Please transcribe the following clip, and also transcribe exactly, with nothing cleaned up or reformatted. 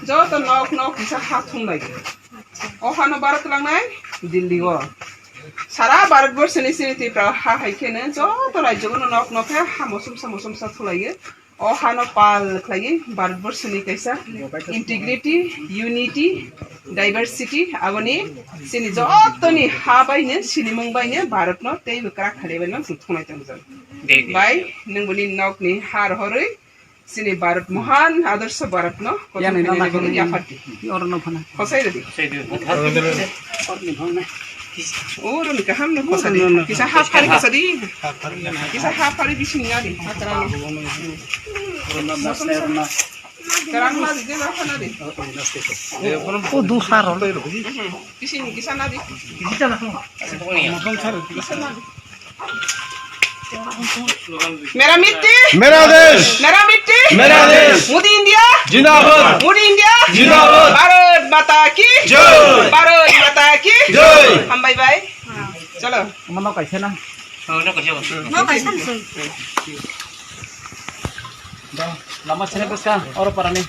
Joto nok nok kisa ha thumlai. O hano Bharat langnai Delhi o. Sara Bharat borsoni sini Tripura ha hai kheno joto rajyo no nok nok khe ha mosom sa mosom sa thulaiyo. O hano pal khlaiwi Bharat borsoni kaisa integrity, unity, diversity aboni sini jotoni ha baino sinimung baino Bharat no tei bwkra khalaibai no thunai tongjak. Bai nwng boni nok ni ha rohorwi sini Bharat mohan adarsa Bharat no kothok bini yaphardi. Oro no phana. Khosai rwdi. Oro ni kaham no khosai di. Kisa ha phari kisa di. Kisa ha phari bising ya di. Kerang ma di, kerang ma di. O dusaro. Bising kisa na di. Kisa na di. मेरा मिट्टी, मेरा देश। मेरा मिट्टी, मेरा देश। मोदी इंडिया, जिंदाबाद। मोदी इंडिया, जिंदाबाद। भारत माता की जय। भारत माता की जय। हम bye bye। चलो। Mano kaisa na. Lama sini bwskang, oro parani.